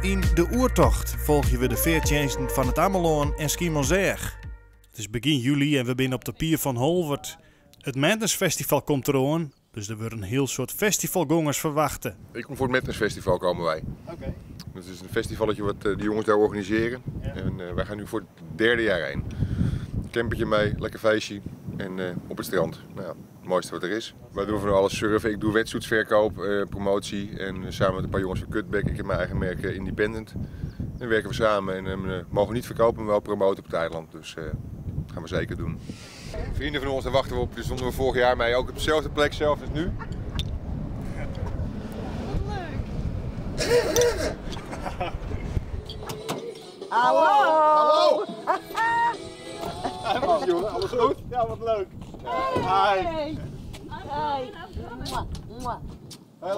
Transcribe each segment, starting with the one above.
Yn De Oertocht folgje we de feartsjinsten fan It Amelân en Skiermûntseach. It is begjin july en we binne op de pier fan Holwert. It Madness Festival komt deroan, dus der wurde in hiel soad festivalgongers ferwachte. Ik kom voor het Madness Festival komen wij. Oké. Dat is een festivalletje wat de jongens daar organiseren. En wij gaan nu voor het derde jaar heen. Campertje mee, lekker feestje en op het strand. Nou, het mooiste wat er is. Wij doen van alles surfen. Ik doe wetsuitsverkoop, promotie en samen met een paar jongens van Cutback. Ik heb mijn eigen merk Independent. Dan werken we samen en mogen niet verkopen, maar wel promoten op het eiland. Dus dat gaan we zeker doen. Vrienden van ons, daar wachten we op. Dus stonden we vorig jaar mee, ook op dezelfde plek zelf als nu. Leuk! Hallo! Hallo! Hey, jongen, alles goed? Ja, wat leuk! Hey! Hi. Hi! Mwah, mwah. Hey,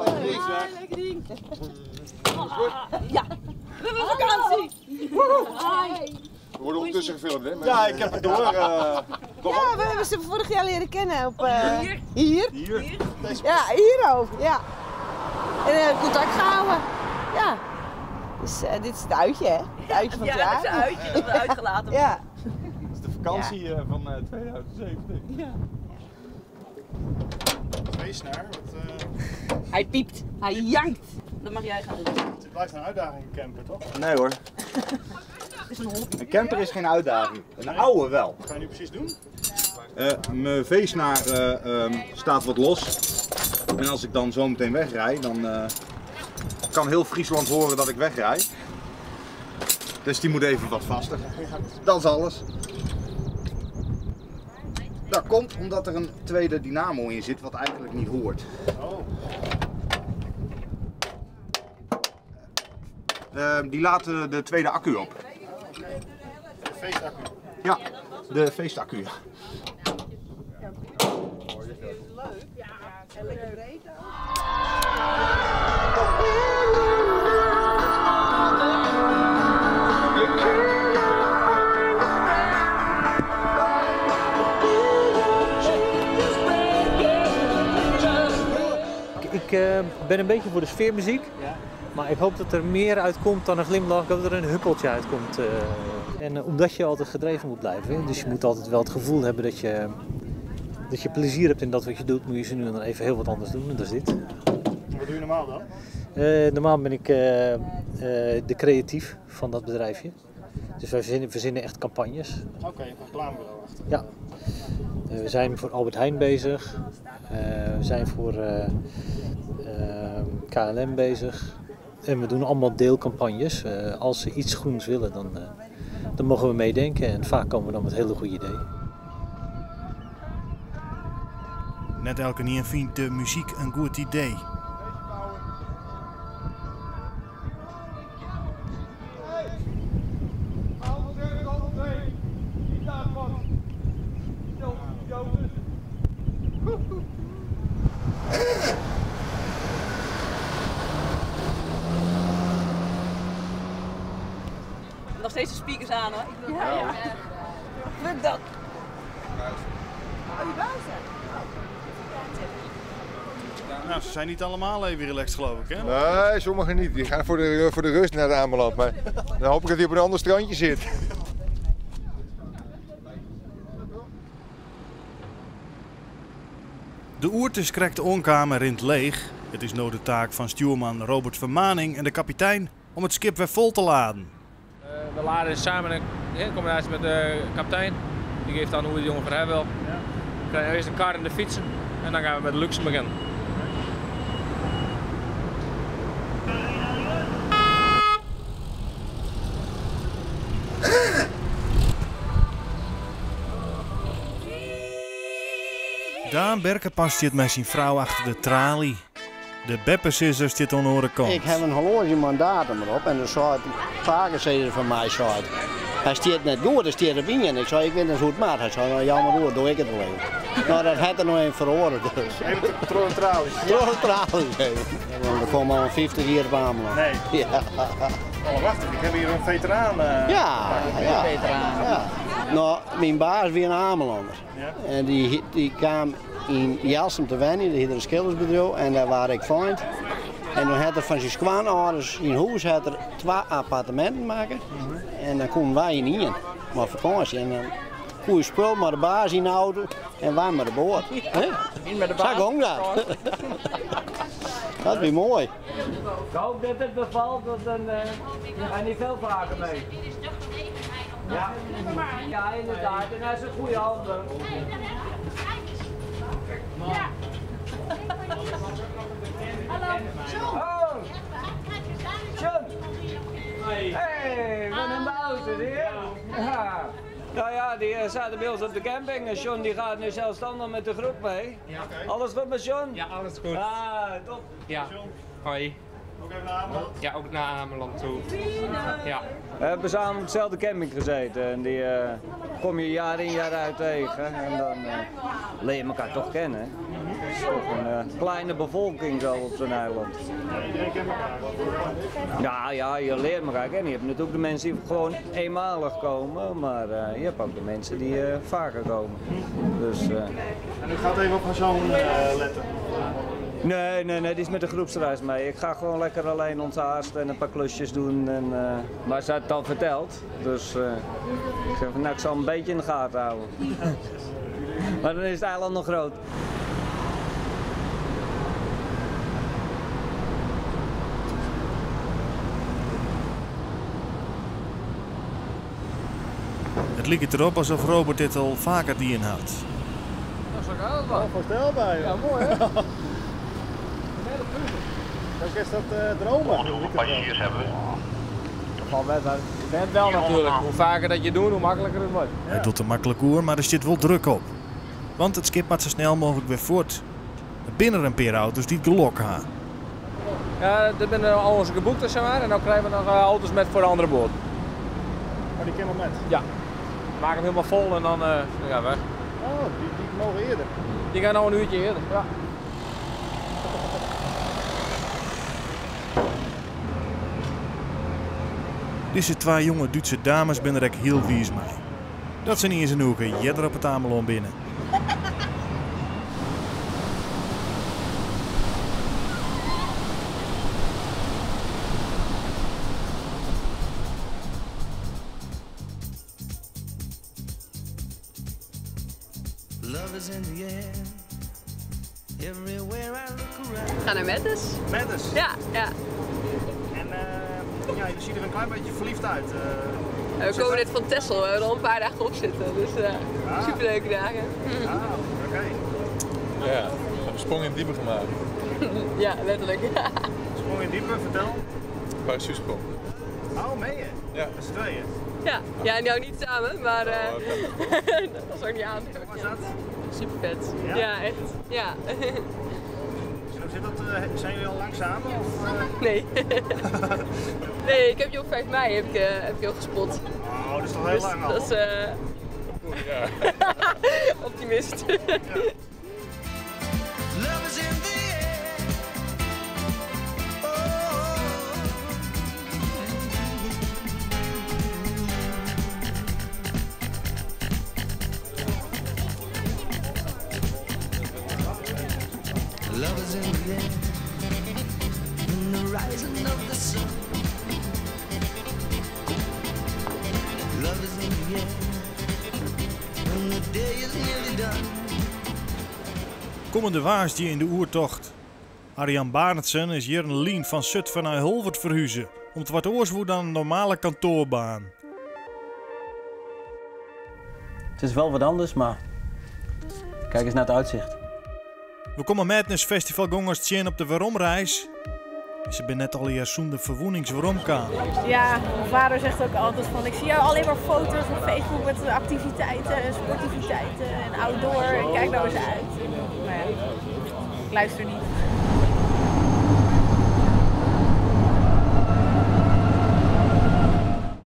lekker ding, zeg. Hi, lekker ding. Alles goed? Ja, we hebben vakantie. Hi. We worden ondertussen gefilmd, hè? Ja, ik heb het door. Ja, we hebben ze vorig jaar leren kennen op, Hier. Hier? Hier. Deze Ja, hierover, ja. En contact gehouden. Ja. Dus dit is het uitje, hè? Het uitje van het Ja, jaar. het is een uitje dat we uitgelaten worden. Ja. Dit is de vakantie van 2017. Ja. Feestnaar, wat, Hij piept, hij jankt. Dat mag jij gaan doen. Het blijft een uitdaging, een camper, toch? Nee hoor. Het is een hobby. Een camper is geen uitdaging. Een oude wel. Wat ga je nu precies doen? Mijn V-snaar staat wat los. En als ik dan zo meteen wegrij, dan kan heel Friesland horen dat ik wegrij. Dus die moet even wat vaster. Dat is alles. Dat komt omdat er een tweede dynamo in zit, wat eigenlijk niet hoort. Oh. Die laat de tweede accu op. De feestaccu? Ja, de feestaccu. Ja. Leuk. Ja, en lekker breed ook. Ik ben een beetje voor de sfeermuziek, maar ik hoop dat er meer uitkomt dan een glimlach. Ik hoop dat er een huppeltje uitkomt. En omdat je altijd gedreven moet blijven, hè? Dus je moet altijd wel het gevoel hebben dat je plezier hebt in dat wat je doet, moet je ze nu en dan even heel wat anders doen en dat is dit. Wat doe je normaal dan? Normaal ben ik de creatief van dat bedrijfje. Dus wij verzinnen echt campagnes. Oké, je hebt een reclamebureau achter. Ja. We zijn voor Albert Heijn bezig. We zijn voor KLM bezig. En we doen allemaal deelcampagnes. Als ze iets groens willen, dan mogen we meedenken. En vaak komen we dan met hele goede ideeën. Net elke keer vindt de muziek een goed idee. Nog steeds de speakers aan hoor. Ja, ja. Fuck dat. Oh, die buizen. Nou, ze zijn niet allemaal even relaxed, geloof ik, hè? Nee, sommigen niet. Die gaan voor de rust naar het Ameland. Maar dan hoop ik dat hij op een ander strandje zit. De oertjes krijgt de onkamer in het leeg. Het is nu de taak van stuurman Robert Vermaning en de kapitein om het schip weer vol te laden. We laden samen in combinatie met de kapitein. Die geeft aan hoe die jongen voor wil. We krijgen eerst een kar en de fietsen en dan gaan we met de luxe beginnen. Daan Berkenpas zit met zijn vrouw achter de tralie. De beppensissers zit aan de andere kant. Ik heb een horloge met een datum erop en dan zei het, vaker zei ze van mij, zei het, hij stiert net goed, hij stiert op in. En ik zei, ik weet niet hoe het maakt. Hij zei, nou jammer hoor, doe ik het wel even. Nou, dat had er nog even verhoren dus. Even de tralies. Door de tralies even. Ja, want er komen al 50 hier op Ameland. Nee. Ja. Oh, wacht, ik heb hier een veteraan Ja, pakken. ja. Veteraan. Ja. Nou, mijn baas was een Amelander. Ja. En die kwam in Jelsum te wonen, die had een schildersbedrijf en daar waar ik vond. En dan hat er fan syn skoanâlders yn hûs hat er twa apparteminten makke. En dan koenen wy yn ien mei fakânsje. En dan koe je spul mei de baas yn de auto en wy mei de boat. Sa gong dat. Dat wie moai. Ik hoop dat het bevalt, want dan ga je niet veel vaker mee. Ja, ja inderdaad. En hij is een goede handen. Ja. Hallo. John. Oh. John. Hey, van den Bouwen hier. Ja. Nou ja, die zaten bij ons op de camping en John die gaat nu zelfstandig met de groep mee. Ja. Alles goed met John? Ja, alles goed. Ah, top. Ja. Hoi. Ook even naar Ameland? Ja, ook naar Ameland toe. Ja. We hebben samen op dezelfde camping gezeten en die kom je jaar in jaar uit tegen. En dan leer je elkaar toch kennen. Het is toch een kleine bevolking zo op zo'n eiland. Ja, iedereen kent elkaar. Ja, ja, je leert elkaar kennen. Je hebt natuurlijk de mensen die gewoon eenmalig komen, maar je hebt ook de mensen die vaker komen. Dus, En u gaat even op haar zoon letten? Nee, nee, nee, die is met de groepsreis mee. Ik ga gewoon lekker alleen onthaasten en een paar klusjes doen. En, maar ze had het al verteld, dus ik zeg van, nou, ik zal hem een beetje in de gaten houden. Maar dan is het eiland nog groot. Het liep erop alsof Robert dit al vaker dien had. Dat is ook wel. Oh, voorstelbaar, joh. Ja, mooi hè? Dan is dat dromen. Hoeveel passagiers hebben we? Dat wel natuurlijk. Hoe vaker dat je doet, hoe makkelijker het wordt. Hij doet de makkelijk oer, maar er zit wel druk op. Want het schip moet zo snel mogelijk weer voort. Binnen een paar auto's die het gelok hebben. Ja, dit zijn al onze geboekte, zeg maar. En dan krijgen we nog auto's met voor de andere boot. Maar die kennen we met? Ja. Maak hem helemaal vol en dan gaan we weg. Oh, die mogen eerder? Die gaan nou een uurtje eerder, ja. Deze twee jonge Duitse dames ben er ook heel wies mee. Dat zijn niet eens een hoeken, jeder op het Ameland binnen. Love is in the air. Everywhere I look around. We gaan naar Madness. Madness? Ja, ja. En ja, je ziet er een klein beetje verliefd uit. We komen net van Texel, we hebben er al een paar dagen op zitten. Dus superleuke dagen. Ah, oké. Ja, we hebben sprong in het diepe gemaakt. Ja, letterlijk. Sprong in het diepe, vertel. Parachutesprong. Oh, meen je? Ja. Met z'n tweeën? Ja, ja, nou niet samen, maar dat was ook niet aan. Hoe was dat? Super vet. Ja? Ja, echt. Ja. En hoe zit dat? Zijn jullie al lang samen? Of, Nee. Nee, ik heb je op 5 mei heb ik je al gespot. Oh, dat is toch heel dus, lang al? Dat is ja. Optimist. Ja. Love is in the air. Oh. Love is in the air. In the rising of the sun. Love is in the air. When the day is nearly done. Komende waarsdje in de oertocht. Arjan Barendsen is hier een lien van Zutphen naar Holwerd verhuizen. Om het wat oors wordt dan een normale kantoorbaan. Het is wel wat anders, maar kijk eens naar het uitzicht. We komen Madness Festivalgongers tjen op de Waaromreis. Ze zijn net al hier zonder verwoenings waarom. Ja, mijn vader zegt ook altijd van ik zie jou alleen maar foto's op Facebook met activiteiten en sportiviteiten en outdoor. En kijk nou eens uit. Maar ja, ik luister niet.